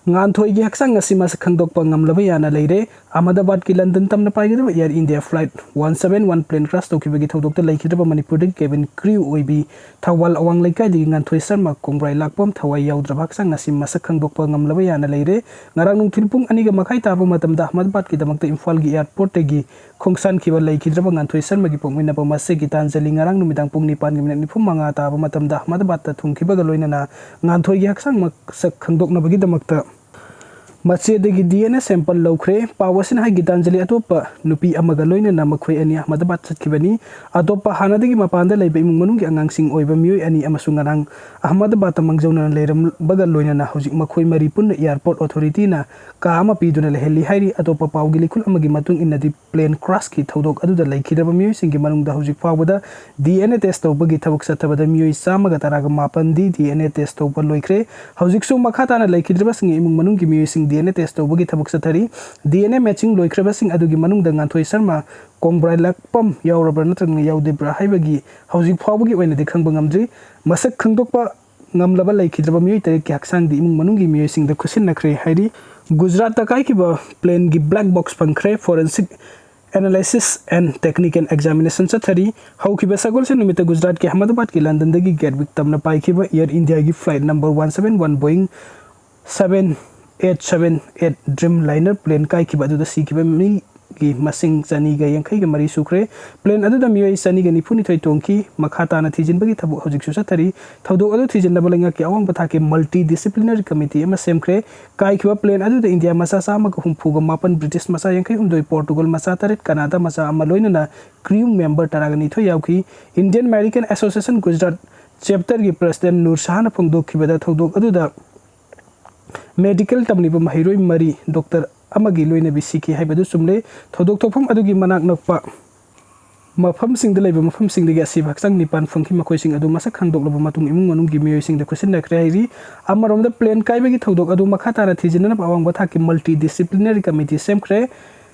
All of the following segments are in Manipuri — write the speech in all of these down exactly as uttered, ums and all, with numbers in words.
ꯉꯥꯟꯊꯣꯏꯒꯤ ꯍꯛꯆꯥꯡ ꯑꯁꯤ ꯃꯁꯛ ꯈꯪꯗꯣꯛꯄ ꯉꯝꯂꯕ ꯌꯥꯅ ꯂꯩꯔꯦ꯫ ꯑꯍꯃꯗꯥꯕꯥꯗꯀꯤ ꯂꯟꯗꯟ ꯇꯝꯅ ꯄꯥꯏꯒꯗꯕ Air India Flight one seven one plane crash ꯇꯧꯈꯤꯕꯒꯤ ꯊꯧꯗꯣꯛꯇ ꯂꯩꯈꯤꯗ꯭ꯔꯕ ꯃꯅꯤꯄꯨꯔꯗꯒꯤ cabin crew ꯑꯣꯏꯕꯤ ꯊꯧꯕꯥꯜ ꯑꯋꯥꯡ ꯂꯩꯀꯥꯏꯗꯒꯤ ꯉꯥꯟꯊꯣꯏ ꯁꯔꯃ ꯀꯣꯡꯕ꯭ꯔꯥꯏ ꯂꯥꯛꯄꯝ ꯊꯋꯥꯏ ꯌꯥꯎꯗ꯭ꯔꯕ ꯍꯛꯆꯥꯡ ꯑꯁꯤ ꯃꯁꯛ ꯈꯪꯗꯣꯛꯄ ꯉꯝꯂꯕ ꯌꯥꯅ ꯂꯩꯔꯦ꯫ ꯉꯔꯥꯡ ꯅꯨꯡꯊꯤꯜ ꯄꯨꯡ ꯑꯅꯤꯒ ꯃꯈꯥꯏ ꯇꯥꯕ ꯃꯇꯝꯗ ꯑꯍꯃꯗꯥꯕꯥꯗꯀꯤꯗꯃꯛꯇ ꯏꯝꯐꯥꯜꯒꯤ airportꯇꯒꯤ ꯈꯣꯡꯁꯥꯟꯈꯤꯕ ꯂꯩꯈꯤꯗ꯭ꯔꯕ ꯉꯥꯟꯊꯣꯏ ꯁꯔꯃꯒꯤ ꯄꯣꯛꯃꯤꯟꯅꯕ ꯃꯆꯦ ꯒꯤꯇꯥꯟꯖꯂꯤ ꯉꯔꯥꯡ ꯅꯨꯃꯤꯗꯥꯡ ꯄꯨꯡ ꯅꯤꯄꯥꯟꯒꯤ ꯃꯤꯅꯠ ꯅꯤꯐꯨ ꯃꯉꯥ ꯇꯥꯕ ꯃꯇꯝꯗ ꯑꯍꯃꯗꯥꯕꯥꯗꯇ ꯊꯨꯡꯈꯤꯕꯒ ꯂꯣꯏꯅꯅ ꯉꯥꯟꯊꯣꯏꯒꯤ ꯍꯛꯆꯥꯡ ꯃꯁꯛ ꯈꯪꯗꯣꯛꯅꯕꯒꯤꯗꯃꯛꯇ ꯃꯆꯦꯗꯒꯤ DNA sample ꯂꯧꯈ꯭ꯔꯦ꯫ ꯄꯥꯎ ꯑꯁꯤꯅ ꯍꯥꯏ, ꯒꯤꯇꯥꯟꯖꯂꯤ ꯑꯇꯣꯞꯄ ꯅꯨꯄꯤ ꯑꯃꯒ ꯂꯣꯏꯅꯅ ꯃꯈꯣꯏ ꯑꯅꯤ ꯑꯍꯃꯗꯥꯕꯥꯗ ꯆꯠꯈꯤꯕꯅꯤ꯫ ꯑꯇꯣꯞꯄ ꯍꯥꯟꯅꯗꯒꯤ ꯃꯄꯥꯟꯗ ꯂꯩꯕ ꯏꯃꯨꯡ ꯃꯅꯨꯡꯒꯤ ꯑꯉꯥꯡꯁꯤꯡ ꯑꯣꯏꯕ ꯃꯤꯑꯣꯏ ꯑꯅꯤ ꯑꯃꯁꯨ ꯉꯔꯥꯡ ꯑꯍꯃꯗꯥꯕꯥꯗꯇ ꯃꯥꯡꯖꯧꯅꯅ ꯂꯩꯔꯝꯕꯒ ꯂꯣꯏꯅꯅ ꯍꯧꯖꯤꯛ ꯃꯈꯣꯏ ꯃꯔꯤ ꯄꯨꯟꯅ airport authorityꯅ ꯀꯥ ꯑꯃ ꯄꯤꯗꯨꯅ ꯂꯩꯍꯜꯂꯤ ꯍꯥꯏꯔꯤ꯫ ꯑꯇꯣꯞꯄ ꯄꯥꯎꯒꯤ ꯂꯤꯈꯨꯜ ꯑꯃꯒꯤ ꯃꯇꯨꯡ ꯏꯟꯅꯗꯤ, plane crashꯀꯤ ꯊꯧꯗꯣꯛ ꯑꯗꯨꯗ ꯂꯩꯈꯤꯗ꯭ꯔꯕ ꯃꯤꯑꯣꯏꯁꯤꯡꯒꯤ ꯃꯅꯨꯡꯗ ꯍꯧꯖꯤꯛ ꯐꯥꯎꯕꯗ DNA test ꯇꯧꯕꯒꯤ ꯊꯕꯛ ꯆꯠꯊꯕꯗ ꯃꯤꯑꯣꯏ ꯆꯥꯝꯃꯒ ꯇꯔꯥꯒ ꯃꯥꯄꯟꯗꯤ DNA test ꯇꯧꯕ ꯂꯣꯏꯈ꯭ꯔꯦ꯫ ꯍꯧꯖꯤꯛꯁꯨ ꯃꯈꯥ ꯇꯥꯅ ꯂꯩꯈꯤꯗ꯭ꯔꯕꯁꯤꯡꯒꯤ ꯏꯃꯨꯡ ꯃꯅꯨꯡꯒꯤ ꯃꯤꯑꯣꯏꯁꯤꯡ DNA test ꯇꯧꯕꯒꯤ ꯊꯕꯛ ꯆꯠꯊꯔꯤ꯫ DNA matching ꯂꯣꯏꯈ꯭ꯔꯕꯁꯤꯡ ꯑꯗꯨꯒꯤ ꯃꯅꯨꯡꯗ ꯉꯥꯟꯊꯣꯏ ꯁꯔꯃ ꯀꯣꯡꯕ꯭ꯔꯥꯏ ꯂꯥꯛꯄꯝ ꯌꯥꯎꯔꯕ꯭ꯔꯥ ꯅꯠꯇ꯭ꯔꯒꯅ ꯌꯥꯎꯗꯕ꯭ꯔꯥ ꯍꯥꯏꯕꯒꯤ ꯍꯧꯖꯤꯛ ꯐꯥꯎꯕꯒꯤ ꯑꯣꯏꯅꯗꯤ ꯈꯪꯕ ꯉꯝꯗ꯭ꯔꯤ꯫ ꯃꯁꯛ ꯈꯪꯗꯣꯛꯄ ꯉꯝꯂꯕ ꯂꯩꯈꯤꯗ꯭ꯔꯕ ꯃꯤꯑꯣꯏ ꯇꯔꯦꯠꯀꯤ ꯍꯛꯆꯥꯡꯗꯤ ꯏꯃꯨꯡ ꯃꯅꯨꯡꯒꯤ ꯃꯤꯑꯣꯏꯁꯤꯡꯗ ꯈꯨꯠꯁꯤꯟꯅꯈ꯭ꯔꯦ ꯍꯥꯏꯔꯤ꯫ ꯒꯨꯖꯔꯥꯠꯇ ꯀꯥꯏꯈꯤꯕ planeꯒꯤ black box ꯐꯪꯈ꯭ꯔꯦ꯫ Forensic analysis and technical examination ꯆꯠꯊꯔꯤ꯫ ꯍꯧꯈꯤꯕ ꯁꯒꯣꯜꯁꯦꯟ ꯅꯨꯃꯤꯠꯇ ꯒꯨꯖꯔꯥꯠꯀꯤ ꯑꯍꯃꯗꯥꯕꯥꯗꯀꯤ ꯂꯟꯗꯟꯗꯒꯤ ꯒꯦꯠꯋꯤꯛ ꯇꯝꯅ ꯄꯥꯏꯈꯤꯕ Air Indiaꯒꯤ flight number one seven one Boeing seven eight seven eight Dreamliner plane ꯀꯥꯏꯈꯤꯕ ꯑꯗꯨꯗ ꯁꯤꯈꯤꯕ ꯃꯤꯒꯤ ꯃꯁꯤꯡ ꯆꯅꯤꯒ ꯌꯥꯡꯈꯩꯒ ꯃꯔꯤ ꯁꯨꯈ꯭ꯔꯦ꯫ Plane ꯑꯗꯨꯗ ꯃꯤꯑꯣꯏ ꯆꯅꯤꯒ ꯅꯤꯐꯨꯅꯤꯊꯣꯏ ꯇꯣꯡꯈꯤ꯫ ꯃꯈꯥ ꯇꯥꯅ ꯊꯤꯖꯤꯟꯕꯒꯤ ꯊꯕꯛ ꯍꯧꯖꯤꯛꯁꯨ ꯆꯠꯊꯔꯤ꯫ ꯊꯧꯗꯣꯛ ꯑꯗꯨ ꯊꯤꯖꯤꯟꯅꯕ ꯂꯩꯉꯥꯛꯀꯤ ꯑꯋꯥꯡꯕ ꯊꯥꯛꯀꯤ multi disciplinary committee ꯑꯃ ꯁꯦꯝꯈ꯭ꯔꯦ꯫ ꯀꯥꯏꯈꯤꯕ plane ꯑꯗꯨꯗ ꯏꯟꯗꯤꯌꯥ ꯃꯆꯥ ꯆꯥꯝꯃꯒ ꯍꯨꯝꯐꯨꯒ ꯃꯥꯄꯟ, ꯕ꯭ꯔꯤꯇꯤꯁ ꯃꯆꯥ ꯌꯥꯡꯈꯩ ꯍꯨꯝꯗꯣꯏ, ꯄꯣꯔꯇꯨꯒꯜ ꯃꯆꯥ ꯇꯔꯦꯠ, ꯀꯅꯥꯗꯥ ꯃꯆꯥ ꯑꯃ ꯂꯣꯏꯅꯅ crew member ꯇꯔꯥꯒ ꯅꯤꯊꯣꯏ ꯌꯥꯎꯈꯤ꯫ Indian Medical Association Gujarat chapterꯒꯤ president Nur ꯁꯍꯥꯅ ꯐꯣꯡꯗꯣꯛꯈꯤꯕꯗ ꯊꯧꯗꯣꯛ ꯑꯗꯨꯗ medical ꯇꯝꯂꯤꯕ ꯃꯍꯩꯔꯣꯏ ꯃꯔꯤ, doctor ꯑꯃꯒꯤ ꯂꯣꯏꯅꯕꯤ ꯁꯤꯈꯤ ꯍꯥꯏꯕꯗꯨ ꯆꯨꯝꯂꯦ꯫ ꯊꯧꯗꯣꯛ ꯊꯣꯛꯐꯝ ꯑꯗꯨꯒꯤ ꯃꯅꯥꯛ ꯅꯛꯄ ꯃꯐꯝꯁꯤꯡꯗ ꯂꯩꯕ ꯃꯐꯝꯁꯤꯡꯗꯒꯤ ꯑꯁꯤꯕ ꯍꯛꯆꯥꯡ ꯅꯤꯄꯥꯟ ꯐꯪꯈꯤ꯫ ꯃꯈꯣꯏꯁꯤꯡ ꯑꯗꯨ ꯃꯁꯛ ꯈꯪꯗꯣꯛꯂꯕ ꯃꯇꯨꯡ ꯏꯃꯨꯡ ꯃꯅꯨꯡꯒꯤ ꯃꯤꯑꯣꯏꯁꯤꯡꯗ ꯈꯨꯠꯁꯤꯟꯅꯈ꯭ꯔꯦ ꯍꯥꯏꯔꯤ꯫ ꯑꯃꯔꯣꯝꯗ plane ꯀꯥꯏꯕꯒꯤ ꯊꯧꯗꯣꯛ ꯑꯗꯨ ꯃꯈꯥ ꯇꯥꯅ ꯊꯤꯖꯤꯟꯅꯅꯕ ꯑꯋꯥꯡꯕ ꯊꯥꯛꯀꯤ multi disciplinary committee ꯁꯦꯝꯈ꯭ꯔꯦ꯫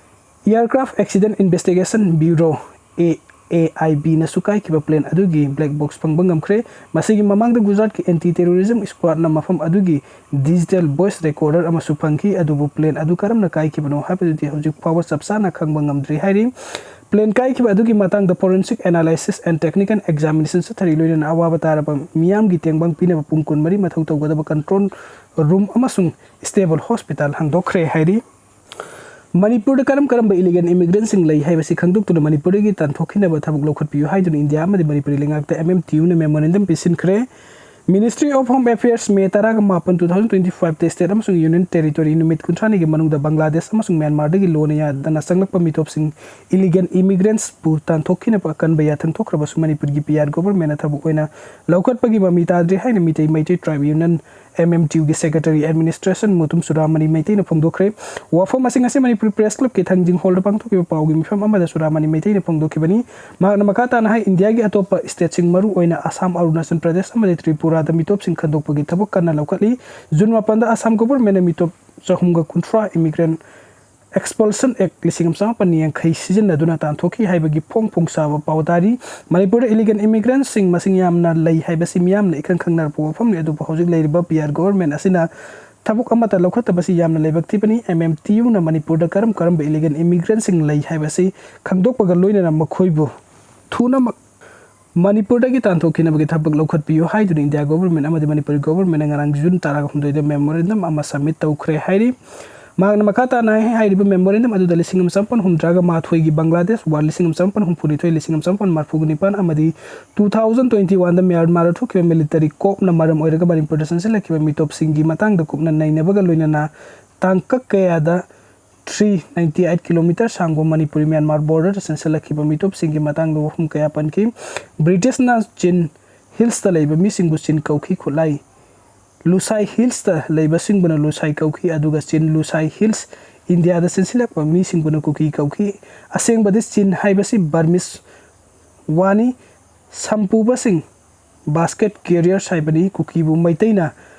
Aircraft Accident Investigation Bureau, A A I ꯕꯤꯅꯁꯨ ꯀꯥꯏꯈꯤꯕ ꯄ꯭ꯂꯦꯟ ꯑꯗꯨꯒꯤ ꯕ꯭ꯂꯦꯛ ꯕꯣꯛꯁ ꯐꯪꯕ ꯉꯝꯈ꯭ꯔꯦ꯫ ꯃꯁꯤꯒꯤ ꯃꯃꯥꯡꯗ ꯒꯨꯖꯔꯥꯠꯀꯤ ꯑꯦꯟꯇꯤ ꯇꯦꯔꯣꯔꯤꯖꯝ ꯁ꯭ꯀ꯭ꯋꯥꯗꯅ ꯃꯐꯝ ꯑꯗꯨꯒꯤ ꯗꯤꯖꯤꯇꯦꯜ ꯚꯣꯏꯁ ꯔꯦꯀꯣꯔꯗꯔ ꯑꯃꯁꯨ ꯐꯪꯈꯤ, ꯑꯗꯨꯕꯨ ꯄ꯭ꯂꯦꯟ ꯑꯗꯨ ꯀꯔꯝꯅ ꯀꯥꯏꯈꯤꯕꯅꯣ ꯍꯥꯏꯕꯗꯨꯗꯤ ꯍꯧꯖꯤꯛ ꯐꯥꯎꯕ ꯆꯞ ꯆꯥꯅ ꯈꯪꯕ ꯉꯝꯗ꯭ꯔꯤ ꯍꯥꯏꯔꯤ꯫ ꯄ꯭ꯂꯦꯟ ꯀꯥꯏꯈꯤꯕ ꯑꯗꯨꯒꯤ ꯃꯇꯥꯡꯗ forensic analysis and technical examination ꯆꯠꯊꯔꯤ, ꯂꯣꯏꯅꯅ ꯑꯋꯥꯕ ꯇꯥꯔꯕ ꯃꯤꯌꯥꯝꯒꯤ ꯇꯦꯡꯕꯥꯡ ꯄꯤꯅꯕ ꯄꯨꯡ ꯀꯨꯟꯃꯔꯤ ꯃꯊꯧ ꯇꯧꯒꯗꯕ ꯀꯟꯇ꯭ꯔꯣꯜ ꯔꯨꯝ ꯑꯃꯁꯨꯡ ꯁ꯭ꯇꯦꯕꯜ ꯍꯣꯁꯄꯤꯇꯥꯜ ꯍꯥꯡꯗꯣꯛꯈ꯭ꯔꯦ ꯍꯥꯏꯔꯤ꯫ ꯃꯅꯤꯄꯨꯔꯗ ꯀꯔꯝ ꯀꯔꯝꯕ ꯏꯂꯤꯒꯦꯜ ꯏꯃꯤꯒ꯭ꯔꯦꯟꯁꯤꯡ ꯂꯩ ꯍꯥꯏꯕꯁꯤ ꯈꯪꯗꯣꯛꯇꯨꯅ ꯃꯅꯤꯄꯨꯔꯗꯒꯤ ꯇꯥꯟꯊꯣꯛꯈꯤꯅꯕ ꯊꯕꯛ ꯂꯧꯈꯠꯄꯤꯌꯨ ꯍꯥꯏꯗꯨꯅ ꯏꯟꯗꯤꯌꯥ ꯑꯃꯗꯤ ꯃꯅꯤꯄꯨꯔꯤ ꯂꯩꯉꯥꯛꯇ ꯑꯦꯝ ꯑꯦꯝ ꯇꯤ ꯌꯨꯅ ꯃꯦꯃꯣꯔꯦꯟꯗꯝ ꯄꯤꯁꯤꯟꯈ꯭ꯔꯦ꯫ Ministry of Home Affairs, May ꯇꯔꯥꯃꯥꯄꯟ, two thousand twenty five ꯇ ꯁ꯭ꯇꯦꯠ ꯑꯃꯁꯨꯡ ꯌꯨꯅꯤꯌꯟ ꯇꯦꯔꯤꯇꯣꯔꯤ ꯅꯨꯃꯤꯠ ꯀꯨꯟꯊ꯭ꯔꯥꯅꯤꯒꯤ ꯃꯅꯨꯡꯗ ꯕꯪꯒ꯭ꯂꯥꯗꯦꯁ ꯑꯃꯁꯨꯡ ꯃ꯭ꯌꯥꯟꯃꯥꯔꯗꯒꯤ ꯂꯣꯟꯅ ꯌꯥꯗꯅ ꯆꯪꯂꯛꯄ ꯃꯤꯇꯣꯞꯁꯤꯡ, ꯏꯂꯤꯒꯦꯜ ꯏꯃꯤꯒ꯭ꯔꯦꯟꯁꯄꯨ ꯇꯥꯟꯊꯣꯛꯈꯤꯅꯕ ꯑꯀꯟꯕ ꯌꯥꯊꯪ ꯊꯣꯛꯈ꯭ꯔꯕꯁꯨ ꯃꯅꯤꯄꯨꯔꯒꯤ ꯄꯤ ꯑꯥꯔ ꯒꯣꯚꯔꯟꯃꯦꯟꯅ ꯊꯕꯛ ꯑꯣꯏꯅ ꯂꯧꯈꯠꯄꯒꯤ ꯃꯃꯤ ꯇꯥꯗ꯭ꯔꯤ ꯍꯥꯏꯅ ꯃꯤꯇꯩ ꯃꯩꯇꯩ ꯇ꯭ꯔꯥꯏꯕ ꯌꯨꯅꯤꯌꯟ, ꯑꯦꯝ ꯑꯦꯝ ꯇꯤ ꯌꯨꯒꯤ ꯁꯦꯀ꯭ꯔꯦꯇꯔꯤ ꯑꯦꯗꯃꯤꯅꯤꯁꯇ꯭ꯔꯦꯁꯟ ꯃꯨꯇꯨꯝ ꯆꯨꯔꯥꯃꯅꯤ ꯃꯩꯇꯩꯅ ꯐꯣꯡꯗꯣꯛꯈ꯭ꯔꯦ꯫ ꯋꯥꯐꯝ ꯑꯁꯤꯡ ꯑꯁꯤ ꯃꯅꯤꯄꯨꯔ ꯄ꯭ꯔꯦꯁ ꯀ꯭ꯂꯕꯀꯤ ꯊꯥꯡꯖꯤꯡ ꯍꯣꯜꯗ ꯄꯥꯡꯊꯣꯛꯈꯤꯕ ꯄꯥꯎꯒꯤ ꯃꯤꯐꯝ ꯑꯃꯗ ꯆꯨꯔꯥꯃꯅꯤ ꯃꯩꯇꯩꯅ ꯐꯣꯡꯗꯣꯛꯈꯤꯕꯅꯤ꯫ ꯃꯍꯥꯛꯅ ꯃꯈꯥ ꯇꯥꯅ ꯍꯥꯏ, ꯏꯟꯗꯤꯌꯥꯒꯤ ꯑꯇꯣꯞꯄ ꯁ꯭ꯇꯦꯠꯁꯤꯡ, ꯃꯔꯨꯑꯣꯏꯅ ꯑꯁꯥꯝ, ꯑꯔꯨꯅꯥꯆꯜ ꯄ꯭ꯔꯗꯦꯁ ꯑꯃꯗꯤ ꯇ꯭ꯔꯤꯄꯨꯔꯥꯗ ꯃꯤꯇꯣꯞꯁꯤꯡ ꯈꯟꯗꯣꯛꯄꯒꯤ ꯊꯕꯛ ꯀꯟꯅ ꯂꯧꯈꯠꯂꯤ꯫ ꯖꯨꯟ ꯃꯥꯄꯟꯗ ꯑꯁꯥꯝ ꯒꯣꯚꯔꯟꯃꯦꯟꯅ ꯃꯤꯇꯣꯞ ꯆꯍꯨꯝꯒ ꯀꯨꯟꯊ꯭ꯔꯥ ꯏꯃꯤꯒ꯭ꯔꯦꯟ ꯑꯦꯛꯁꯄꯜꯁꯟ ꯑꯦꯛ ꯂꯤꯁꯤꯡ ꯑꯃ ꯆꯃꯥꯄꯟ ꯌꯥꯡꯈꯩ ꯁꯤꯖꯤꯟꯅꯗꯨꯅ ꯇꯥꯟꯊꯣꯛꯈꯤ ꯍꯥꯏꯕꯒꯤ ꯐꯣꯡ ꯐꯣꯡ ꯁꯥꯕ ꯄꯥꯎ ꯇꯥꯔꯤ꯫ ꯃꯅꯤꯄꯨꯔꯗ ꯏꯂꯤꯒꯦꯜ ꯏꯃꯤꯒ꯭ꯔꯦꯟꯁꯤꯡ ꯃꯁꯤꯡ ꯌꯥꯝꯅ ꯂꯩ ꯍꯥꯏꯕꯁꯤ ꯃꯤꯌꯥꯝꯅ ꯏꯈꯪ ꯈꯪꯅꯔꯕ ꯋꯥꯐꯝꯅꯤ, ꯑꯗꯨꯕꯨ ꯍꯧꯖꯤꯛ ꯂꯩꯔꯤꯕ ꯄꯤ ꯑꯥꯔ ꯒꯣꯚꯔꯟꯃꯦꯟ ꯑꯁꯤꯅ ꯊꯕꯛ ꯑꯃꯠꯇ ꯂꯧꯈꯠꯇꯕꯁꯤ ꯌꯥꯝꯅ ꯂꯥꯏꯕꯛ ꯊꯤꯕꯅꯤ꯫ ꯑꯦꯝ ꯑꯦꯝ ꯇꯤ ꯌꯨꯅ ꯃꯅꯤꯄꯨꯔꯗ ꯀꯔꯝ ꯀꯔꯝꯕ ꯏꯂꯤꯒꯦꯜ ꯏꯃꯤꯒ꯭ꯔꯦꯟꯁꯤꯡ ꯂꯩ ꯍꯥꯏꯕꯁꯤ ꯈꯪꯗꯣꯛꯄꯒ ꯂꯣꯏꯅꯅ ꯃꯈꯣꯏꯕꯨ ꯊꯨꯅꯃꯛ ꯃꯅꯤꯄꯨꯔꯗꯒꯤ ꯇꯥꯟꯊꯣꯛꯈꯤꯅꯕꯒꯤ ꯊꯕꯛ ꯂꯧꯈꯠꯄꯤꯌꯨ ꯍꯥꯏꯗꯨꯅ ꯏꯟꯗꯤꯌꯥ ꯒꯣꯚꯔꯟꯃꯦꯟ ꯑꯃꯗꯤ ꯃꯅꯤꯄꯨꯔ ꯒꯣꯚꯔꯟꯃꯦꯟꯅ ꯉꯔꯥꯡ ꯖꯨꯟ ꯇꯔꯥꯍꯨꯝꯗꯣꯏꯗ ꯃꯦꯃꯣꯔꯦꯟꯗꯝ ꯑꯃ ꯁꯕꯃꯤꯠ ꯇꯧꯈ꯭ꯔꯦ ꯍꯥꯏꯔꯤ꯫ ꯃꯍꯥꯛꯅ ꯃꯈꯥ ꯇꯥꯅ ꯍꯥꯏ, ꯍꯥꯏꯔꯤꯕ ꯃꯦꯃꯣꯔꯦꯟꯗꯝ ꯑꯗꯨꯗ ꯂꯤꯁꯤꯡ ꯑꯃ ꯆꯃꯥꯄꯟ ꯍꯨꯝꯗ꯭ꯔꯥꯒ ꯃꯥꯊꯣꯏꯒꯤ ꯕꯪꯒ꯭ꯂꯥꯗꯦꯁ ꯋꯥꯔ, ꯂꯤꯁꯤꯡ ꯑꯃ ꯆꯃꯥꯄꯟ ꯍꯨꯝꯐꯨꯅꯤꯊꯣꯏ, ꯂꯤꯁꯤꯡ ꯑꯃ ꯆꯃꯥꯄꯟ ꯃꯔꯤꯐꯨ ꯅꯤꯄꯥꯟ ꯑꯃꯗꯤ two thousand twenty one ꯗ ꯃ꯭ꯌꯥꯟꯃꯥꯔꯗ ꯊꯣꯛꯈꯤꯕ ꯃꯤꯂꯤꯇꯔꯤ ꯀꯣꯞꯅ ꯃꯔꯝ ꯑꯣꯏꯔꯒ ꯃꯅꯤꯄꯨꯔꯗ ꯆꯪꯁꯤꯜꯂꯛꯈꯤꯕ ꯃꯤꯇꯣꯞꯁꯤꯡꯒꯤ ꯃꯇꯥꯡꯗ ꯀꯨꯞꯅ ꯅꯩꯅꯕꯒ ꯂꯣꯏꯅꯅ ꯇꯥꯡꯀꯛ ꯀꯌꯥꯗ three ninety eight kilometre ꯁꯥꯡꯕ ꯃꯅꯤꯄꯨꯔꯤ ꯃ꯭ꯌꯥꯟꯃꯥꯔ ꯕꯣꯔꯗꯔꯗ ꯆꯪꯁꯤꯜꯂꯛꯈꯤꯕ ꯃꯤꯇꯣꯞꯁꯤꯡꯒꯤ ꯃꯇꯥꯡꯗ ꯋꯥꯐꯝ ꯀꯌꯥ ꯄꯟꯈꯤ꯫ ꯕ꯭ꯔꯤꯇꯤꯁꯅ ꯆꯤꯟ ꯍꯤꯜꯁꯇ ꯂꯩꯕ ꯃꯤꯁꯤꯡꯕꯨ ꯆꯤꯟ ꯀꯧꯈꯤ, ꯈꯨꯠꯂꯥꯏ ꯂꯨꯁꯥꯏ ꯍꯤꯜꯁꯇ ꯂꯩꯕꯁꯤꯡꯕꯨꯅ ꯂꯨꯁꯥꯏ ꯀꯧꯈꯤ, ꯑꯗꯨꯒ ꯆꯤꯟ ꯂꯨꯁꯥꯏ ꯍꯤꯜꯁ ꯏꯟꯗꯤꯌꯥꯗ ꯆꯦꯟꯁꯤꯜꯂꯛꯄ ꯃꯤꯁꯤꯡꯕꯨꯅ ꯀꯨꯀꯤ ꯀꯧꯈꯤ꯫ ꯑꯁꯦꯡꯕꯗꯤ ꯆꯤꯟ ꯍꯥꯏꯕꯁꯤ ꯕꯔꯃꯤꯁ ꯋꯥꯅꯤ꯫ ꯁꯝꯄꯨꯕꯁꯤꯡ, ꯕꯥꯁꯀꯦꯠ ꯀꯦꯔꯤꯌꯔꯁ ꯍꯥꯏꯕꯅꯤ꯫ ꯀꯨꯀꯤꯕꯨ ꯃꯩꯇꯩꯅ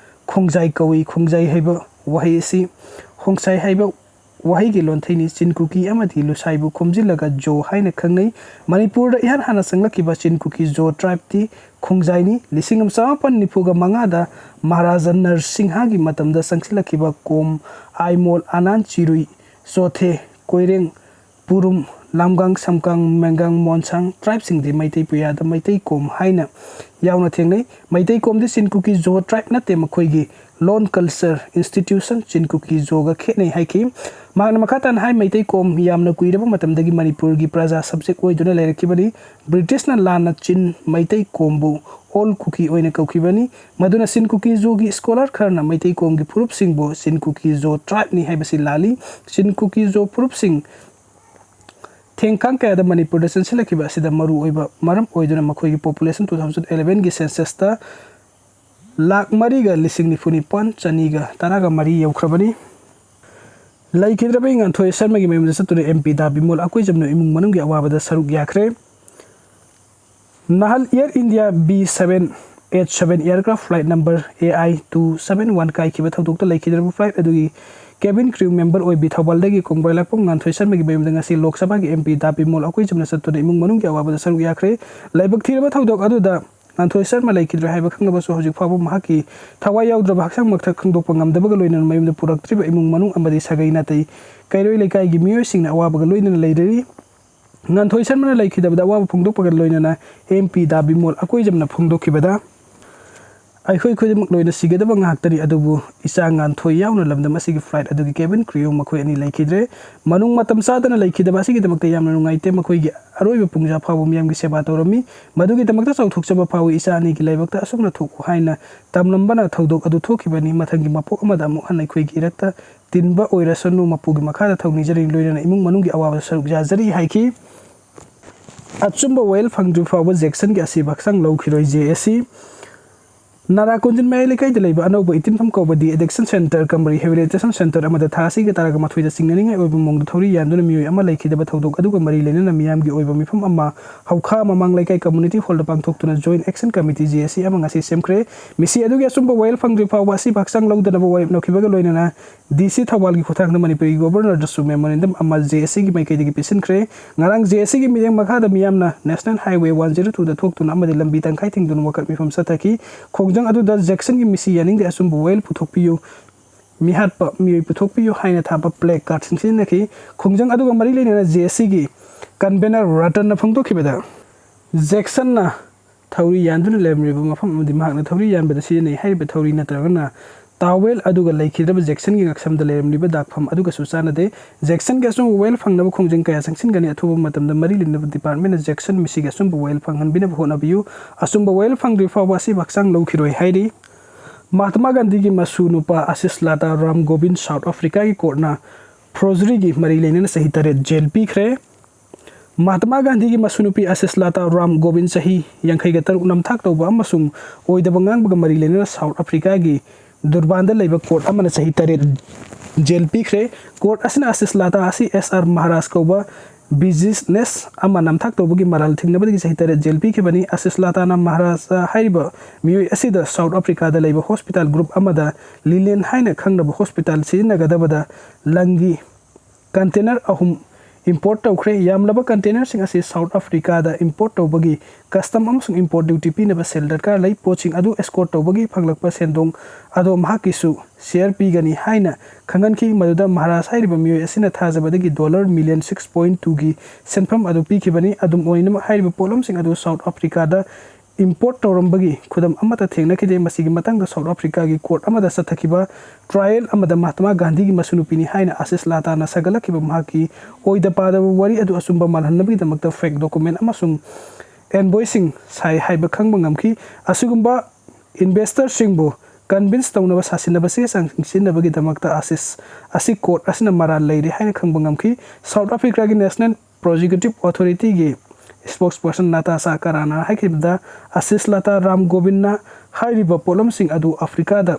ꯈꯣꯡꯖꯥꯏ ꯀꯧꯏ꯫ ꯈꯣꯡꯖꯥꯏ ꯍꯥꯏꯕ ꯋꯥꯍꯩ ꯑꯁꯤ ꯍꯣꯡꯁꯥꯏ ꯍꯥꯏꯕ ꯋꯥꯍꯩꯒꯤ ꯂꯣꯟꯊꯩꯅꯤ꯫ ꯆꯤꯟ ꯀꯨꯀꯤ ꯑꯃꯗꯤ ꯂꯨꯁꯥꯏꯕꯨ ꯈꯣꯝꯖꯤꯜꯂꯒ ꯖꯣ ꯍꯥꯏꯅ ꯈꯪꯅꯩ꯫ ꯃꯅꯤꯄꯨꯔꯗ ꯏꯍꯥꯟ ꯍꯥꯟꯅ ꯆꯪꯂꯛꯈꯤꯕ ꯆꯤꯟ ꯀꯨꯀꯤ ꯖꯣ tribeꯇꯤ ꯈꯣꯡꯖꯥꯏꯅꯤ꯫ ꯂꯤꯁꯤꯡ ꯑꯃ ꯆꯃꯥꯄꯟ ꯅꯤꯐꯨꯒ ꯃꯉꯥꯗ ꯃꯍꯥꯔꯥꯖꯥ ꯅꯔꯁꯤꯡꯍꯒꯤ ꯃꯇꯝꯗ ꯆꯪꯁꯤꯜꯂꯛꯈꯤꯕ ꯀꯣꯝ, ꯑꯥꯏꯃꯣꯜ, ꯑꯅꯥꯟ, ꯆꯤꯔꯨꯏ, ꯆꯣꯊꯦ, ꯀꯣꯏꯔꯦꯡ, ꯄꯨꯔꯨꯝ, ꯂꯥꯝꯒꯥꯡ, ꯁꯝꯀꯥꯡ, ꯃꯦꯡꯒꯥꯡ, ꯃꯣꯟꯁꯥꯡ tribeꯁꯤꯡꯗꯤ ꯃꯩꯇꯩ ꯄꯨꯌꯥꯗ ꯃꯩꯇꯩ ꯀꯣꯝ ꯍꯥꯏꯅ ꯌꯥꯎꯅ ꯊꯦꯡꯅꯩ꯫ ꯃꯩꯇꯩ ꯀꯣꯝꯗꯤ ꯆꯤꯟ ꯀꯨꯀꯤ ꯖꯣ tribe ꯅꯠꯇꯦ, ꯃꯈꯣꯏꯒꯤ ꯂꯣꯟ, culture, institution ꯆꯤꯟ ꯀꯨꯀꯤ ꯖꯣꯒ ꯈꯦꯠꯅꯩ ꯍꯥꯏꯈꯤ꯫ ꯃꯍꯥꯛꯅ ꯃꯈꯥ ꯇꯥꯅ ꯍꯥꯏ, ꯃꯩꯇꯩ ꯀꯣꯝ ꯌꯥꯝꯅ ꯀꯨꯏꯔꯕ ꯃꯇꯝꯗꯒꯤ ꯃꯅꯤꯄꯨꯔꯒꯤ ꯄ꯭ꯔꯖꯥ subject ꯑꯣꯏꯗꯨꯅ ꯂꯩꯔꯛꯈꯤꯕꯅꯤ꯫ ꯕ꯭ꯔꯤꯇꯤꯁꯅ ꯂꯥꯟꯅ ꯆꯤꯟ ꯃꯩꯇꯩ ꯀꯣꯝꯕꯨ ꯑꯣꯜ ꯀꯨꯀꯤ ꯑꯣꯏꯅ ꯀꯧꯈꯤꯕꯅꯤ꯫ ꯃꯗꯨꯅ ꯆꯤꯟ ꯀꯨꯀꯤ ꯖꯣꯒꯤ scholar ꯈꯔꯅ ꯃꯩꯇꯩ ꯀꯣꯝꯒꯤ ꯐꯨꯔꯨꯞꯁꯤꯡꯕꯨ ꯆꯤꯟ ꯀꯨꯀꯤ ꯖꯣ tribeꯅꯤ ꯍꯥꯏꯕꯁꯤ ꯂꯥꯜꯂꯤ꯫ ꯆꯤꯟ ꯀꯨꯀꯤ ꯖꯣ ꯐꯨꯔꯨꯞꯁꯤꯡ ꯊꯦꯡ ꯈꯥꯡ ꯀꯌꯥꯗ ꯃꯅꯤꯄꯨꯔꯗ ꯆꯪꯁꯤꯜꯂꯛꯈꯤꯕ ꯑꯁꯤꯗ ꯃꯔꯨꯑꯣꯏꯕ ꯃꯔꯝ ꯑꯣꯏꯗꯨꯅ ꯃꯈꯣꯏꯒꯤ population two thousand elevenꯒꯤ censusꯇ ꯂꯥꯈ ꯃꯔꯤꯒ ꯂꯤꯁꯤꯡ ꯅꯤꯐꯨ ꯅꯤꯄꯥꯟ ꯆꯅꯤꯒ ꯇꯔꯥꯒ ꯃꯔꯤ ꯌꯧꯈ꯭ꯔꯕꯅꯤ꯫ ꯂꯩꯈꯤꯗ꯭ꯔꯕ ꯉꯥꯟꯊꯣꯏ ꯁꯔꯃꯒꯤ ꯃꯌꯨꯝꯗ ꯆꯠꯇꯨꯅ ꯑꯦꯝ ꯄꯤ ꯗꯥ ꯕꯤꯃꯣꯜ ꯑꯀꯣꯏꯖꯝꯅ ꯏꯃꯨꯡ ꯃꯅꯨꯡꯒꯤ ꯑꯋꯥꯕꯗ ꯁꯔꯨꯛ ꯌꯥꯈ꯭ꯔꯦ꯫ ꯅꯍꯥꯜ Air India B seven eight seven aircraft flight number A I two seven one ꯀꯥꯏꯈꯤꯕ ꯊꯧꯗꯣꯛꯇ ꯂꯩꯈꯤꯗ꯭ꯔꯕ flight ꯑꯗꯨꯒꯤ cabin crew member ꯑꯣꯏꯕꯤ ꯊꯧꯕꯥꯜꯗꯒꯤ ꯀꯣꯡꯕ꯭ꯔꯥꯏ ꯂꯥꯛꯄꯝ ꯉꯥꯟꯊꯣꯏ ꯁꯔꯃꯒꯤ ꯃꯌꯨꯝꯗ ꯉꯁꯤ ꯂꯣꯛ ꯁꯚꯥꯒꯤ ꯑꯦꯝ ꯄꯤ ꯗꯥ ꯕꯤꯃꯣꯜ ꯑꯀꯣꯏꯖꯝꯅ ꯆꯠꯇꯨꯅ ꯏꯃꯨꯡ ꯃꯅꯨꯡꯒꯤ ꯑꯋꯥꯕꯗ ꯁꯔꯨꯛ ꯌꯥꯈ꯭ꯔꯦ꯫ ꯂꯥꯏꯕꯛ ꯊꯤꯔꯕ ꯊꯧꯗꯣꯛ ꯑꯗꯨꯗ ꯉꯥꯟꯊꯣꯏ ꯁꯔꯃ ꯂꯩꯈꯤꯗ꯭ꯔꯦ ꯍꯥꯏꯕ ꯈꯪꯂꯕꯁꯨ ꯍꯧꯖꯤꯛ ꯐꯥꯎꯕ ꯃꯍꯥꯛꯀꯤ ꯊꯋꯥꯏ ꯌꯥꯎꯗ꯭ꯔꯕ ꯍꯛꯆꯥꯡꯃꯛꯇ ꯈꯪꯗꯣꯛꯄ ꯉꯝꯗꯕꯒ ꯂꯣꯏꯅꯅ ꯃꯌꯨꯝꯗ ꯄꯨꯔꯛꯇ꯭ꯔꯤꯕ ꯏꯃꯨꯡ ꯃꯅꯨꯡ ꯑꯃꯗꯤ ꯁꯥꯒꯩ ꯅꯥꯇꯩ ꯀꯩꯔꯣꯏ ꯂꯩꯀꯥꯏꯒꯤ ꯃꯤꯑꯣꯏꯁꯤꯡꯅ ꯑꯋꯥꯕꯒ ꯂꯣꯏꯅꯅ ꯂꯩꯔꯤ꯫ ꯉꯥꯟꯊꯣꯏ ꯁꯔꯃꯅ ꯂꯩꯈꯤꯗꯕꯗ ꯑꯋꯥꯕ ꯐꯣꯡꯗꯣꯛꯄꯒ ꯂꯣꯏꯅꯅ ꯑꯦꯝ ꯄꯤ ꯗꯥ ꯕꯤꯃꯣꯜ ꯑꯀꯣꯏꯖꯝꯅ ꯐꯣꯡꯗꯣꯛꯈꯤꯕꯗ, ꯑꯩꯈꯣꯏ ꯈꯨꯗꯤꯡꯃꯛ ꯂꯣꯏꯅ ꯁꯤꯒꯗꯕ ꯉꯥꯛꯇꯅꯤ, ꯑꯗꯨꯕꯨ ꯏꯆꯥ ꯉꯥꯟꯊꯣꯏ ꯌꯥꯎꯅ ꯂꯝꯗꯝ ꯑꯁꯤꯒꯤ flight ꯑꯗꯨꯒꯤ cabin crew ꯃꯈꯣꯏ ꯑꯅꯤ ꯂꯩꯈꯤꯗ꯭ꯔꯦ꯫ ꯃꯅꯨꯡ ꯃꯇꯝ ꯆꯥꯗꯅ ꯂꯩꯈꯤꯗꯕ ꯑꯁꯤꯒꯤꯗꯃꯛꯇ ꯌꯥꯝꯅ ꯅꯨꯡꯉꯥꯏꯇꯦ꯫ ꯃꯈꯣꯏꯒꯤ ꯑꯔꯣꯏꯕ ꯄꯨꯡꯖꯥ ꯐꯥꯎꯕ ꯃꯤꯌꯥꯝꯒꯤ ꯁꯦꯕꯥ ꯇꯧꯔꯝꯃꯤ꯫ ꯃꯗꯨꯒꯤꯗꯃꯛꯇ ꯆꯥꯎꯊꯣꯛꯆꯕ ꯐꯥꯎꯏ꯫ ꯏꯆꯥ ꯑꯅꯤꯒꯤ ꯂꯥꯏꯕꯛꯇ ꯑꯁꯨꯝꯅ ꯊꯣꯛꯎ ꯍꯥꯏꯅ ꯇꯝꯂꯝꯕꯅ ꯊꯧꯗꯣꯛ ꯑꯗꯨ ꯊꯣꯛꯈꯤꯕꯅꯤ꯫ ꯃꯊꯪꯒꯤ ꯃꯄꯣꯛ ꯑꯃꯗ ꯑꯃꯨꯛ ꯍꯟꯅ ꯑꯩꯈꯣꯏꯒꯤ ꯏꯔꯛꯇ ꯇꯤꯟꯕ ꯑꯣꯏꯔꯁꯅꯨ, ꯃꯄꯨꯒꯤ ꯃꯈꯥꯗ ꯊꯧꯅꯤꯖꯔꯤ, ꯂꯣꯏꯅꯅ ꯏꯃꯨꯡ ꯃꯅꯨꯡꯒꯤ ꯑꯋꯥꯕꯗ ꯁꯔꯨꯛ ꯌꯥꯖꯔꯤ ꯍꯥꯏꯈꯤ꯫ ꯑꯆꯨꯝꯕ ꯋꯥꯌꯦꯜ ꯐꯪꯗ꯭ꯔꯤ ꯐꯥꯎꯕ ꯖꯦꯛꯁꯟꯒꯤ ꯑꯁꯤꯕ ꯍꯛꯆꯥꯡ ꯂꯧꯈꯤꯔꯣꯏ꯫ ꯖꯦ ꯑꯦ ꯁꯤ ꯅꯥꯔꯥ ꯀꯣꯟꯖꯤꯟ ꯃꯌꯥꯏ ꯂꯩꯀꯥꯏꯗ ꯂꯩꯕ ꯑꯅꯧꯕ ꯏꯇꯤꯟꯐꯝ ꯀꯧꯕ De Addiction Center cum Rehabilitation Center ꯑꯃꯗ ꯊꯥ ꯑꯁꯤꯒꯤ ꯇꯥꯔꯤꯛ ꯃꯥꯊꯣꯏꯗ ꯆꯤꯡꯅꯅꯤꯡꯉꯥꯏ ꯑꯣꯏꯕ ꯃꯑꯣꯡꯗ ꯊꯧꯔꯤ ꯌꯥꯟꯗꯨꯅ ꯃꯤꯑꯣꯏ ꯑꯃ ꯂꯩꯈꯤꯗꯕ ꯊꯧꯗꯣꯛ ꯑꯗꯨꯒ ꯃꯔꯤ ꯂꯩꯅꯅ ꯃꯤꯌꯥꯝꯒꯤ ꯑꯣꯏꯕ ꯃꯤꯐꯝ ꯑꯃ ꯍꯧꯈꯥ ꯃꯃꯥꯡ ꯂꯩꯀꯥꯏ community hall ꯗ ꯄꯥꯡꯊꯣꯛꯇꯨꯅ Joint Action Committee, J A C, ꯑꯃ ꯉꯁꯤ ꯁꯦꯝꯈ꯭ꯔꯦ꯫ ꯃꯤꯁꯤ ꯑꯗꯨꯒꯤ ꯑꯆꯨꯝꯕ ꯋꯥꯌꯦꯜ ꯐꯪꯗ꯭ꯔꯤ ꯐꯥꯎꯕ ꯑꯁꯤꯕ ꯍꯛꯆꯥꯡ ꯂꯧꯗꯅꯕ ꯋꯥꯔꯦꯞ ꯂꯧꯈꯤꯕꯒ ꯂꯣꯏꯅꯅ D C ꯊꯧꯕꯥꯜꯒꯤ ꯈꯨꯠꯊꯥꯡꯗ ꯃꯅꯤꯄꯨꯔꯒꯤ Governor ꯗꯁꯨ memorandum ꯑꯃ J A C ꯒꯤ ꯃꯥꯏꯀꯩꯗꯒꯤ ꯄꯤꯁꯤꯟꯈ꯭ꯔꯦ꯫ ꯉꯔꯥꯡ J A C ꯒꯤ ꯃꯤꯠꯌꯦꯡ ꯃꯈꯥꯗ ꯃꯤꯌꯥꯝꯅ National Highway one zero two ꯗ ꯊꯣꯛꯇꯨꯅ ꯑꯃꯗꯤ ꯂꯝꯕꯤ ꯇꯪꯈꯥꯏ ꯊꯤꯡꯗꯨꯅ ꯋꯥꯀꯠ ꯃꯤꯐꯝ ꯆꯠꯊꯈꯤ꯫ ꯈꯣꯡꯖꯪ ꯑꯗꯨꯗ ꯖꯦꯛꯁꯟꯒꯤ ꯃꯤꯁꯤ ꯌꯥꯅꯤꯡꯗꯦ, ꯑꯆꯨꯝꯕ ꯋꯥꯌꯦꯜ ꯄꯨꯊꯣꯛꯄꯤꯌꯨ, ꯃꯤꯍꯥꯠꯄ ꯃꯤꯑꯣꯏ ꯄꯨꯊꯣꯛꯄꯤꯌꯨ ꯍꯥꯏꯅ ꯊꯥꯕ placard ꯁꯤꯡ ꯁꯤꯖꯤꯟꯅꯈꯤ꯫ ꯈꯣꯡꯖꯪ ꯑꯗꯨꯒ ꯃꯔꯤ ꯂꯩꯅꯅ J A C ꯒꯤ convener ꯔꯇꯟꯅ ꯐꯣꯡꯗꯣꯛꯈꯤꯕꯗ, ꯖꯦꯛꯁꯟꯅ ꯊꯧꯔꯤ ꯌꯥꯟꯗꯨꯅ ꯂꯩꯔꯝꯂꯤꯕ ꯃꯐꯝ ꯑꯃꯗꯤ ꯃꯍꯥꯛꯅ ꯊꯧꯔꯤ ꯌꯥꯟꯕꯗ ꯁꯤꯖꯤꯟꯅꯩ ꯍꯥꯏꯔꯤꯕ ꯊꯧꯔꯤ ꯅꯠꯇ꯭ꯔꯒꯅ towel ꯑꯗꯨꯒ ꯂꯩꯈꯤꯗ꯭ꯔꯕ ꯖꯦꯛꯁꯟꯒꯤ ꯉꯛꯁꯝꯗ ꯂꯩꯔꯝꯂꯤꯕ ꯗꯥꯛꯐꯝ ꯑꯗꯨꯒꯁꯨ ꯆꯥꯟꯅꯗꯦ꯫ ꯖꯦꯛꯁꯟꯒꯤ ꯑꯆꯨꯝꯕ ꯋꯥꯌꯦꯜ ꯐꯪꯅꯕ ꯈꯣꯡꯖꯪ ꯀꯌꯥ ꯆꯪꯁꯤꯟꯒꯅꯤ꯫ ꯑꯊꯨꯕ ꯃꯇꯝꯗ ꯃꯔꯤ ꯂꯩꯅꯕ department ꯅ ꯖꯦꯛꯁꯟ ꯃꯤꯁꯤꯒꯤ ꯑꯆꯨꯝꯕ ꯋꯥꯌꯦꯜ ꯐꯪꯍꯟꯕꯤꯅꯕ ꯍꯣꯠꯅꯕꯤꯌꯨ꯫ ꯑꯆꯨꯝꯕ ꯋꯥꯌꯦꯜ ꯐꯪꯗ꯭ꯔꯤ ꯐꯥꯎꯕ ꯑꯁꯤꯕ ꯍꯛꯆꯥꯡ ꯂꯧꯈꯤꯔꯣꯏ ꯍꯥꯏꯔꯤ꯫ ꯃꯍꯥꯇꯃꯥ ꯒꯥꯟꯙꯤꯒꯤ ꯃꯁꯨ ꯅꯨꯄꯥ ꯑꯁꯤꯁ ꯂꯥꯇꯥ ꯔꯥꯝ ꯒꯣꯕꯤꯟ South Africa ꯒꯤ court ꯅ forgery ꯒꯤ ꯃꯔꯤ ꯂꯩꯅꯅ ꯆꯍꯤ ꯇꯔꯦꯠ jail ꯄꯤꯈ꯭ꯔꯦ꯫ ꯃꯍꯥꯇꯃꯥ ꯒꯥꯟꯙꯤꯒꯤ ꯃꯁꯨꯅꯨꯄꯤ ꯑꯁꯤꯁ ꯂꯥꯇꯥ ꯔꯥꯝ ꯒꯣꯕꯤꯟ, ꯆꯍꯤ ꯌꯥꯡꯈꯩꯒ ꯇꯔꯨꯛ, ꯅꯝꯊꯥꯛ ꯇꯧꯕ ꯑꯃꯁꯨꯡ ꯑꯣꯏꯗꯕ ꯉꯥꯡꯕꯒ ꯃꯔꯤ ꯂꯩꯅꯅ South Africa ꯒꯤ ꯗꯨꯔꯕꯥꯟꯗ ꯂꯩꯕ court ꯑꯃꯅ ꯆꯍꯤ ꯇꯔꯦꯠ jail ꯄꯤꯈ꯭ꯔꯦ꯫ Court ꯑꯁꯤꯅ ꯑꯁꯤꯁ ꯂꯥꯇꯥ ꯑꯁꯤ S R ꯃꯍꯥꯔꯥꯖ ꯀꯧꯕ business ꯑꯃ ꯅꯝꯊꯥꯛ ꯇꯧꯕꯒꯤ ꯃꯔꯥꯜ ꯊꯤꯡꯅꯕꯗꯒꯤ ꯆꯍꯤ ꯇꯔꯦꯠ jail ꯄꯤꯈꯤꯕꯅꯤ꯫ ꯑꯁꯤꯁ ꯂꯥꯇꯥꯅ ꯃꯍꯥꯔꯥꯖ ꯍꯥꯏꯔꯤꯕ ꯃꯤꯑꯣꯏ ꯑꯁꯤꯗ South Africa ꯗ ꯂꯩꯕ hospital group ꯑꯃꯗ Lilian ꯍꯥꯏꯅ ꯈꯪꯅꯕ hospital ꯁꯤꯖꯤꯟꯅꯒꯗꯕꯗ ꯂꯪꯒꯤ container ꯑꯍꯨꯝ import ꯇꯧꯈ꯭ꯔꯦ꯫ ꯌꯥꯝꯂꯕ container ꯁꯤꯡ ꯑꯁꯤ South Africa ꯗ import ꯇꯧꯕꯒꯤ custom ꯑꯃꯁꯨꯡ import duty ꯄꯤꯅꯕ ꯁꯦꯜ ꯗꯔꯀꯥꯔ ꯂꯩ꯫ ꯄꯣꯠꯁꯤꯡ ꯑꯗꯨ escort ꯇꯧꯕꯒꯤ ꯐꯪꯂꯛꯄ ꯁꯦꯟꯗꯣꯡ ꯑꯗꯣ ꯃꯍꯥꯛꯀꯤꯁꯨ share ꯄꯤꯒꯅꯤ ꯍꯥꯏꯅ ꯈꯪꯍꯟꯈꯤ, ꯃꯗꯨꯗ ꯃꯍꯥꯔꯥꯖ ꯍꯥꯏꯔꯤꯕ ꯃꯤꯑꯣꯏ ꯑꯁꯤꯅ ꯊꯥꯖꯕꯗꯒꯤ dollar million six point two ꯒꯤ ꯁꯦꯟꯐꯝ ꯑꯗꯨ ꯄꯤꯈꯤꯕꯅꯤ꯫ ꯑꯗꯨꯝ ꯑꯣꯏꯅꯃꯛ, ꯍꯥꯏꯔꯤꯕ ꯄꯣꯠꯂꯝꯁꯤꯡ ꯑꯗꯨ South Africa ꯗ import ꯇꯧꯔꯝꯕꯒꯤ ꯈꯨꯗꯝ ꯑꯃꯠꯇ ꯊꯦꯡꯅꯈꯤꯗꯦ꯫ ꯃꯁꯤꯒꯤ ꯃꯇꯥꯡꯗ South Africa ꯒꯤ court ꯑꯃꯗ ꯆꯠꯊꯈꯤꯕ trial ꯑꯃꯗ ꯃꯍꯥꯇꯃꯥ ꯒꯥꯟꯙꯤꯒꯤ ꯃꯁꯨꯅꯨꯄꯤꯅꯤ ꯍꯥꯏꯅ ꯑꯁꯤꯁ ꯂꯥꯇꯥꯅ ꯁꯥꯒꯠꯂꯛꯈꯤꯕ ꯃꯍꯥꯛꯀꯤ ꯑꯣꯏꯗ ꯄꯥꯗꯕ ꯋꯥꯔꯤ ꯑꯗꯨ ꯑꯆꯨꯝꯕ ꯃꯥꯜꯍꯟꯅꯕꯒꯤꯗꯃꯛꯇ fake document ꯑꯃꯁꯨꯡ invoice ꯁꯤꯡ ꯁꯥꯏ ꯍꯥꯏꯕ ꯈꯪꯕ ꯉꯝꯈꯤ꯫ ꯑꯁꯤꯒꯨꯝꯕ investor ꯁꯤꯡꯕꯨ convince ꯇꯧꯅꯕ ꯁꯥꯁꯤꯟꯅꯕ ꯆꯦ ꯆꯥꯡꯁꯤꯡ ꯁꯤꯖꯤꯟꯅꯕꯒꯤꯗꯃꯛꯇ ꯑꯁꯤꯁ ꯑꯁꯤ court ꯑꯁꯤꯅ ꯃꯔꯥꯜ ꯂꯩꯔꯦ ꯍꯥꯏꯅ ꯈꯪꯕ ꯉꯝꯈꯤ꯫ South Africa ꯒꯤ National Prosecutive Authority ꯒꯤ spokesperson ꯅꯥꯇꯥꯁꯥ ꯀꯔꯥꯅ ꯍꯥꯏꯈꯤꯕꯗ, ꯑꯁꯤꯁ ꯂꯥꯇꯥ ꯔꯥꯝ ꯒꯣꯕꯤꯟꯅ ꯍꯥꯏꯔꯤꯕ ꯄꯣꯠꯂꯝꯁꯤꯡ ꯑꯗꯨ ꯑꯐ꯭ꯔꯤꯀꯥꯗ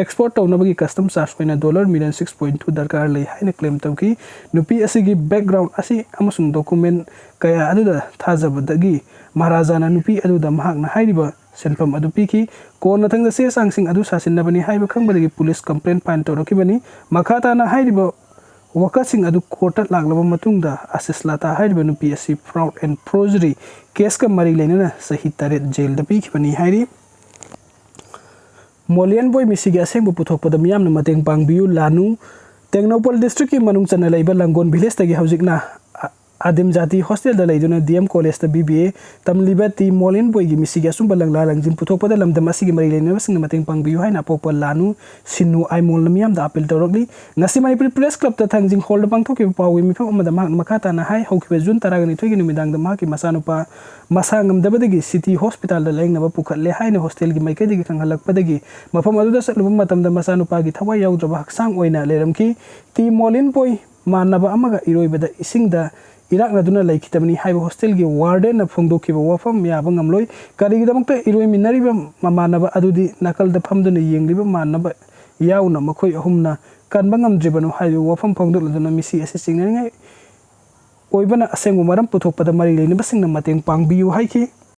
ꯑꯦꯛꯁꯄꯣꯔꯠ ꯇꯧꯅꯕꯒꯤ ꯀꯁꯇꯝ ꯆꯥꯔꯖ ꯑꯣꯏꯅ dollar million six point two ꯗꯔꯀꯥꯔ ꯂꯩ ꯍꯥꯏꯅ ꯀ꯭ꯂꯦꯝ ꯇꯧꯈꯤ꯫ ꯅꯨꯄꯤ ꯑꯁꯤꯒꯤ ꯕꯦꯛꯒ꯭ꯔꯥꯎꯟ ꯑꯁꯤ ꯑꯃꯁꯨꯡ ꯗꯣꯀꯨꯃꯦꯟ ꯀꯌꯥ ꯑꯗꯨꯗ ꯊꯥꯖꯕꯗꯒꯤ ꯃꯍꯥꯔꯥꯖꯥꯅ ꯅꯨꯄꯤ ꯑꯗꯨꯗ ꯃꯍꯥꯛꯅ ꯍꯥꯏꯔꯤꯕ ꯁꯦꯟꯐꯝ ꯑꯗꯨ ꯄꯤꯈꯤ꯫ ꯀꯣꯟꯅꯊꯪꯗ ꯆꯦ ꯆꯥꯡꯁꯤꯡ ꯑꯗꯨ ꯁꯥꯁꯤꯟꯅꯕꯅꯤ ꯍꯥꯏꯕ ꯈꯪꯕꯗꯒꯤ ꯄꯨꯂꯤꯁ ꯀꯝꯄ꯭ꯂꯦꯟ ꯐꯥꯏꯜ ꯇꯧꯔꯛꯈꯤꯕꯅꯤ꯫ ꯃꯈꯥ ꯇꯥꯅ ꯍꯥꯏꯔꯤꯕ ꯋꯥꯀꯠꯁꯤꯡ ꯑꯗꯨ ꯀꯣꯔꯠꯇ ꯂꯥꯛꯂꯕ ꯃꯇꯨꯡꯗ ꯑꯁꯤꯁ ꯂꯥꯇꯥ ꯍꯥꯏꯔꯤꯕ ꯅꯨꯄꯤ ꯑꯁꯤ ꯐ꯭ꯔꯣꯗ ꯑꯦꯟ ꯐꯣꯔꯖꯔꯤ ꯀꯦꯁꯀ ꯃꯔꯤ ꯂꯩꯅꯅ ꯆꯍꯤ ꯇꯔꯦꯠ ꯖꯦꯜꯗ ꯄꯤꯈꯤꯕꯅꯤ ꯍꯥꯏꯔꯤ꯫ ꯃꯣꯂꯤꯌꯟ ꯕꯣꯏ ꯃꯤꯁꯤꯒꯤ ꯑꯁꯦꯡꯕ ꯄꯨꯊꯣꯛꯄꯗ ꯃꯤꯌꯥꯝꯅ ꯃꯇꯦꯡ ꯄꯥꯡꯕꯤꯌꯨ꯫ ꯂꯥꯅꯨ꯫ ꯇꯦꯡꯅꯧꯄꯜ ꯗꯤꯁꯇ꯭ꯔꯤꯛꯀꯤ ꯃꯅꯨꯡ ꯆꯟꯅ ꯂꯩꯕ ꯂꯪꯒꯣꯟ ꯚꯤꯂꯦꯖꯇꯒꯤ ꯍꯧꯖꯤꯛꯅ ꯑ-, ꯑꯗꯤꯝ ꯖꯥꯇꯤ ꯍꯣꯁꯇꯦꯜꯗ ꯂꯩꯗꯨꯅ ꯗꯤ ꯑꯦꯝ ꯀꯣꯂꯦꯖꯇ ꯕꯤ ꯕꯤ ꯑꯦ ꯇꯝꯂꯤꯕ ꯇꯤ ꯃꯣꯂꯤꯟ ꯕꯣꯏꯒꯤ ꯃꯤꯁꯤꯒꯤ ꯑꯆꯨꯝꯕ ꯂꯪꯂꯥ ꯂꯪꯖꯤꯟ ꯄꯨꯊꯣꯛꯄꯗ ꯂꯝꯗꯝ ꯑꯁꯤꯒꯤ ꯃꯔꯤ ꯂꯩꯅꯕꯁꯤꯡꯅ ꯃꯇꯦꯡ ꯄꯥꯡꯕꯤꯌꯨ ꯍꯥꯏꯅ ꯑꯄꯣꯛꯄ ꯂꯥꯅꯨ ꯁꯤꯟꯅꯨ ꯑꯥꯏꯃꯣꯜꯅ ꯃꯤꯌꯥꯝꯗ ꯑꯥꯄꯤꯜ ꯇꯧꯔꯛꯂꯤ꯫ ꯉꯁꯤ ꯃꯅꯤꯄꯨꯔꯤ ꯄ꯭ꯔꯦꯁ ꯀ꯭ꯂꯕꯇ ꯊꯥꯡꯖꯤꯡ ꯍꯣꯜꯗ ꯄꯥꯡꯊꯣꯛꯈꯤꯕ ꯄꯥꯎꯒꯤ ꯃꯤꯐꯝ ꯑꯃꯗ ꯃꯍꯥꯛꯅ ꯃꯈꯥ ꯇꯥꯅ ꯍꯥꯏ, ꯍꯧꯈꯤꯕ ꯖꯨꯟ ꯇꯔꯥꯅꯤꯊꯣꯏꯒꯤ ꯅꯨꯃꯤꯗꯥꯡꯗ ꯃꯍꯥꯛꯀꯤ ꯃꯆꯥꯅꯨꯄꯥ ꯃꯁꯥ ꯉꯝꯗꯕꯗꯒꯤ ꯁꯤꯇꯤ ꯍꯣꯁꯄꯤꯇꯥꯜꯗ ꯂꯥꯌꯦꯡꯅꯕ ꯄꯨꯈꯠꯂꯦ ꯍꯥꯏꯅ ꯍꯣꯁꯇꯦꯜꯒꯤ ꯃꯥꯏꯀꯩꯗꯒꯤ ꯈꯪꯍꯜꯂꯛꯄꯗꯒꯤ ꯃꯐꯝ ꯑꯗꯨꯗ ꯆꯠꯂꯨꯕ ꯃꯇꯝꯗ ꯃꯆꯥꯅꯨꯄꯥꯒꯤ ꯊꯋꯥꯏ ꯌꯥꯎꯗ꯭ꯔꯕ ꯍꯛꯆꯥꯡ ꯑꯣꯏꯅ ꯂꯩꯔꯝꯈꯤ꯫ ꯇꯤ ꯃꯣꯂꯤꯟ ꯕꯣꯏ ꯃꯥꯟꯅꯕ ꯑꯃꯒ ꯏꯔꯣꯏꯕꯗ ꯏꯁꯤꯡꯗ ꯏꯔꯥꯛꯅꯗꯨꯅ ꯂꯩꯈꯤꯗꯕꯅꯤ ꯍꯥꯏꯕ ꯍꯣꯁꯇꯦꯜꯒꯤ ꯋꯥꯔꯗꯦꯟꯅ ꯐꯣꯡꯗꯣꯛꯈꯤꯕ ꯋꯥꯐꯝ ꯌꯥꯕ ꯉꯝꯂꯣꯏ꯫ ꯀꯔꯤꯒꯤꯗꯃꯛꯇ ꯏꯔꯣꯏꯃꯤꯟꯅꯔꯤꯕ ꯃꯃꯥꯟꯅꯕ ꯑꯗꯨꯗꯤ ꯅꯥꯀꯜꯗ ꯐꯝꯗꯨꯅ ꯌꯦꯡꯂꯤꯕ ꯃꯥꯟꯅꯕ ꯌꯥꯎꯅ ꯃꯈꯣꯏ ꯑꯍꯨꯝꯅ ꯀꯟꯕ ꯉꯝꯗ꯭ꯔꯤꯕꯅꯣ ꯍꯥꯏꯕ ꯋꯥꯐꯝ ꯐꯣꯡꯗꯣꯛꯂꯗꯨꯅ ꯃꯤꯁꯤ ꯑꯁꯤ ꯆꯤꯡꯅꯅꯤꯡꯉꯥꯏ ꯑꯣꯏꯕꯅ ꯑꯁꯦꯡꯕ ꯃꯔꯝ ꯄꯨꯊꯣꯛꯄꯗ ꯃꯔꯤ ꯂꯩꯅꯕꯁꯤꯡꯅ ꯃꯇꯦꯡ ꯄꯥꯡꯕꯤꯌꯨ ꯍꯥꯏꯈꯤ꯫